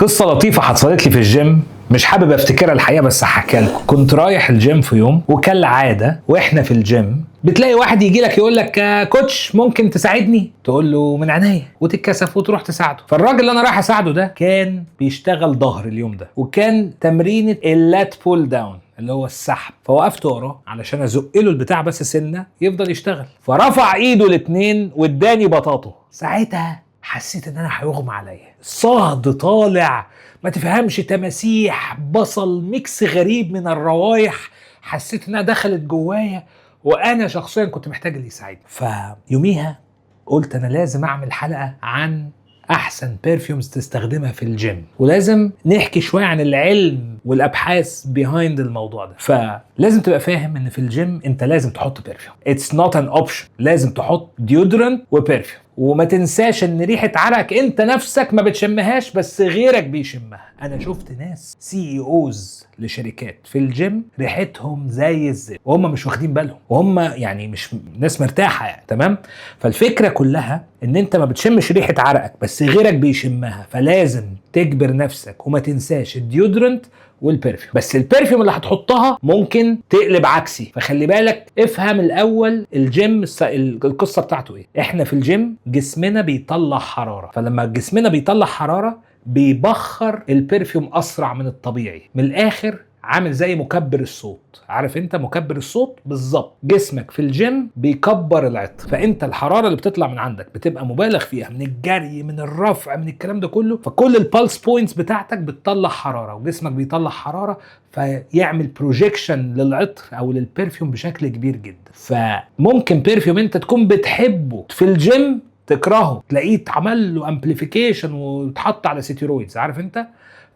قصة لطيفة حصلت لي في الجيم، مش حابب افتكرها الحقيقة بس هحكيها لكم. كنت رايح الجيم في يوم، وكالعادة واحنا في الجيم بتلاقي واحد يجي لك يقول لك coach ممكن تساعدني؟ تقول له من عينيا، وتتكسف وتروح تساعده. فالراجل اللي انا رايح اساعده ده كان بيشتغل ظهر اليوم ده، وكان تمرينه ال lat pull down اللي هو السحب، فوقفت وراه علشان ازق له البتاع بس سنة يفضل يشتغل، فرفع ايده الاتنين واداني بطاطه. ساعتها حسيت ان انا هيغمى عليا، صهد طالع ما تفهمش، تماسيح، بصل، mix غريب من الروايح، حسيت انها دخلت جوايا، وانا شخصيا كنت محتاج اللي يساعدني. فيوميها قلت انا لازم اعمل حلقة عن احسن perfumes تستخدمها في الجيم، ولازم نحكي شوية عن العلم والابحاث behind الموضوع ده. فلازم تبقى فاهم ان في الجيم انت لازم تحط perfume، it's not an option، لازم تحط deodorant و perfume. وما تنساش ان ريحه عرقك انت نفسك ما بتشمهاش بس غيرك بيشمها. انا شفت ناس CEOs لشركات في الجيم ريحتهم زي الزفت وهم مش واخدين بالهم، وهم يعني مش ناس مرتاحة يعني، تمام؟ فالفكرة كلها ان انت ما بتشمش ريحه عرقك بس غيرك بيشمها، فلازم تجبر نفسك وما تنساش ال deodorant وال perfume. بس ال perfume اللي هتحطها ممكن تقلب عكسي، فخلي بالك، افهم الاول الجيم القصة بتاعته ايه. احنا في الجيم جسمنا بيطلع حراره، فلما جسمنا بيطلع حرارة بيبخر ال perfume اسرع من الطبيعي. من الاخر عامل زي مكبر الصوت، عارف انت مكبر الصوت بالظبط؟ جسمك في الجيم بيكبر العطر، فانت الحرارة اللي بتطلع من عندك بتبقى مبالغ فيها من الجري، من الرفع، من الكلام ده كله، فكل ال pulse points بتاعتك بتطلع حرارة وجسمك بيطلع حراره، فيعمل projection للعطر او لل perfume بشكل كبير جدا. فممكن perfume انت تكون بتحبه في الجيم تكرهه، تلاقيه اتعمل له amplification واتحط على steroids، عارف انت؟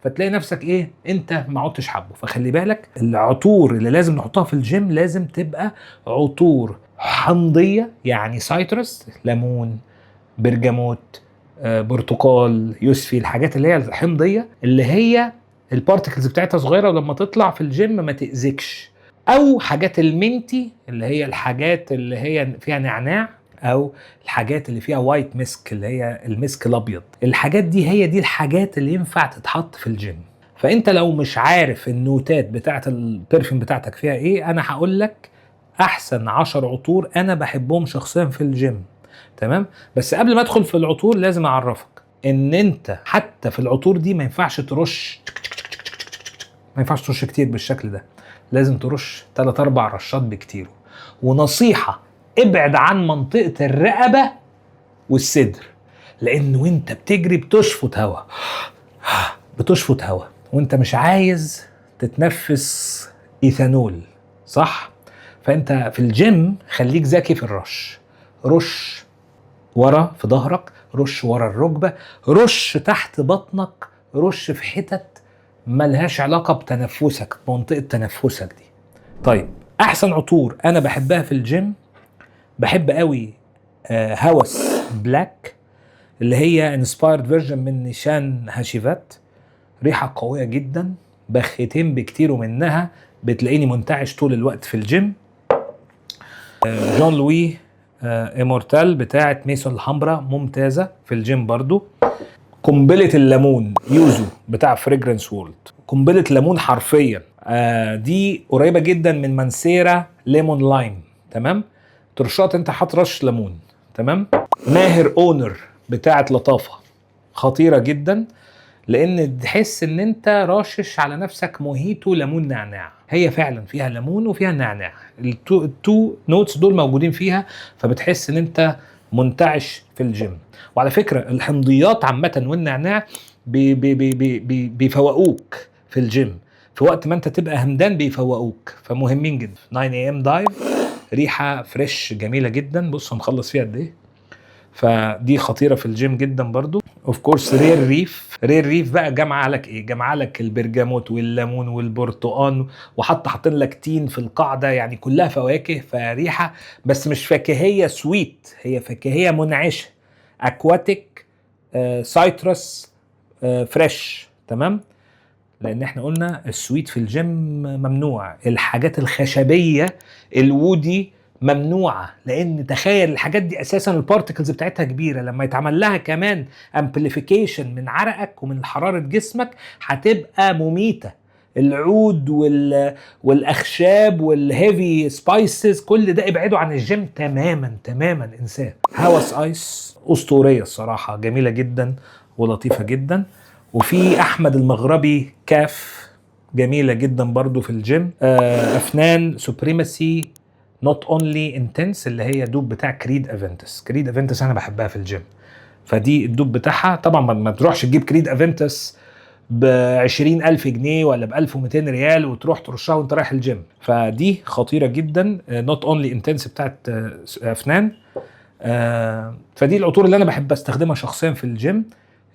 فتلاقي نفسك ايه؟ انت ما عدتش حابه. فخلي بالك، العطور اللي لازم نحطها في الجيم لازم تبقى عطور حمضيه، يعني citrus، ليمون، برجموت، برتقال، يوسفي، الحاجات اللي هي الحمضيه اللي هي ال particles بتاعتها صغيرة ولما تطلع في الجيم ما تاذكش، او حاجات ال minty اللي هي الحاجات اللي هي فيها نعناع، او الحاجات اللي فيها white musk اللي هي المسك الابيض. الحاجات دي هي دي الحاجات اللي ينفع تتحط في الجيم. فانت لو مش عارف النوتات بتاعت ال perfume بتاعتك فيها ايه، انا هقول لك احسن 10 عطور انا بحبهم شخصيا في الجيم، تمام؟ بس قبل ما ادخل في العطور لازم اعرفك ان انت حتى في العطور دي ما ينفعش ترش، ما ينفعش ترش كتير بالشكل ده، لازم ترش 3 4 رشات بكتير. ونصيحة، ابعد عن منطقة الرقبة والصدر، لان وانت بتجري بتشفط هواء، بتشفط هواء، وانت مش عايز تتنفس ايثانول، صح؟ فانت في الجيم خليك ذكي في الرش، رش ورا في ظهرك، رش ورا الركبة، رش تحت بطنك، رش في حتت ملهاش علاقة بتنفسك، منطقة تنفسك دي. طيب، احسن عطور انا بحبها في الجيم، بحب قوي هوس Black اللي هي inspired version من نيشان هاشيفات، ريحه قوية جدا، بختين بكتير ومنها بتلاقيني منتعش طول الوقت في الجيم. جون لوي Immortelle بتاعت ميسون الحمراء ممتازة في الجيم برضو. قنبلة الليمون يوزو بتاع Fragrance World، قنبلة ليمون حرفيا، دي قريبه جدا من مانسيرا Lemon Lime، تمام؟ ترشات انت هترش ليمون، تمام؟ ماهر Owner بتاعت لطافة خطيرة جدا، لان تحس ان انت راشش على نفسك موهيتو ليمون نعناع، هي فعلا فيها ليمون وفيها نعناع، ال two notes دول موجودين فيها، فبتحس ان انت منتعش في الجيم. وعلى فكرة الحمضيات عامة والنعناع بي بي بي بي بي بيفوقوك في الجيم، في وقت ما انت تبقى همدان بيفوقوك، فمهمين جدا. 9 AM Dive ريحه fresh جميلة جدا، بص مخلص فيها قد ايه، فدي خطيرة في الجيم جدا برضو. of course Rare Reef، Rare Reef بقى جمع لك ايه؟ جمع لك البرجموت والليمون والبرتقان، وحط حاطين لك تين في القاعده، يعني كلها فواكه، فريحه بس مش فاكهيه sweet، هي فاكهيه منعشه، aquatic، citrus، fresh، تمام؟ لان احنا قلنا ال sweet في الجيم ممنوع، الحاجات الخشبية ال woody ممنوعه، لان تخيل الحاجات دي اساسا ال particles بتاعتها كبيره، لما يتعمل لها كمان amplification من عرقك ومن حرارة جسمك هتبقى مميته. العود والاخشاب وال heavy spices، كل ده ابعدوا عن الجيم تماما تماما، انساه. هوس ايس اسطورية الصراحه، جميلة جدا ولطيفة جدا. وفي احمد المغربي كاف، جميلة جدا برضو في الجيم. افنان Supremacy Not Only Intense، اللي هي dupe بتاع Creed Aventus. Creed Aventus انا بحبها في الجيم، فدي ال dupe بتاعها. طبعا ما تروحش تجيب Creed Aventus ب 20000 جنيه ولا ب 1200 ريال وتروح ترشها وانت رايح الجيم. فدي خطيرة جدا، Not Only Intense بتاعت افنان. فدي العطور اللي انا بحب استخدمها شخصيا في الجيم.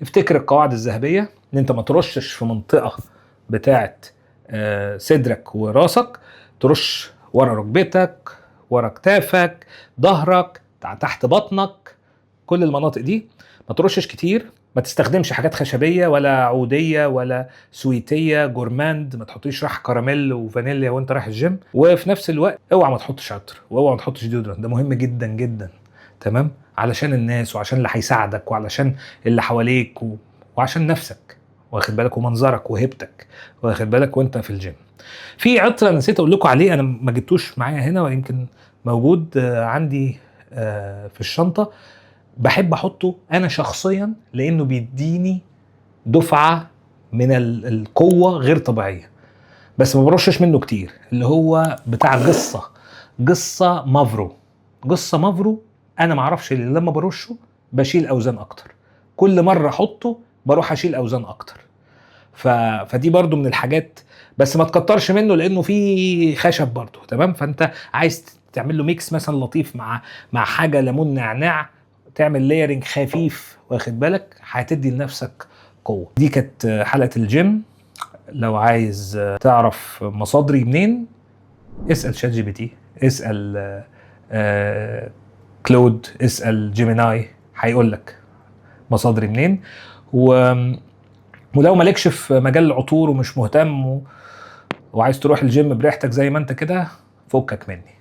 افتكر القواعد الذهبيه، ان انت ما ترشش في منطقة بتاعت صدرك وراسك، ترش ورا ركبتك، ورا كتافك، ظهرك، تحت بطنك، كل المناطق دي ما ترشش كتير. ما تستخدمش حاجات خشبيه ولا عوديه ولا سويتيه gourmand، ما تحطيش ريحه كراميل وفانيليا وانت رايح الجيم. وفي نفس الوقت اوعى ما تحطش عطر، واوعى ما تحطش deodorant، ده مهم جدا جدا، تمام؟ علشان الناس وعشان اللي هيساعدك وعلشان اللي حواليك وعشان نفسك، واخد بالك، ومنظرك وهيبتك، واخد بالك، وانت في الجيم. في عطر انا نسيت اقول لكم عليه، انا ما جبتوش معايا هنا ويمكن موجود عندي في الشنطه، بحب احطه انا شخصيا لانه بيديني دفعه من القوة غير طبيعيه، بس ما برشش منه كتير، اللي هو بتاع قصه مافرو. قصة مافرو انا ما اعرفش ليه لما برشه بشيل اوزان اكتر، كل مرة احطه بروح اشيل اوزان اكتر. فدي برضو من الحاجات، بس ما تكترش منه لانه فيه خشب برضو، تمام؟ فانت عايز تعمل له mix مثلا لطيف مع حاجة ليمون نعناع، تعمل layering خفيف، واخد بالك، هتدي لنفسك قوه. دي كانت حلقة الجيم. لو عايز تعرف مصادري منين، اسال ChatGPT، اسال Claude، اسال Gemini، هيقول لك مصادري منين. ولو مالكش في مجال العطور ومش مهتم وعايز تروح الجيم بريحتك زي ما انت كده، فكك مني.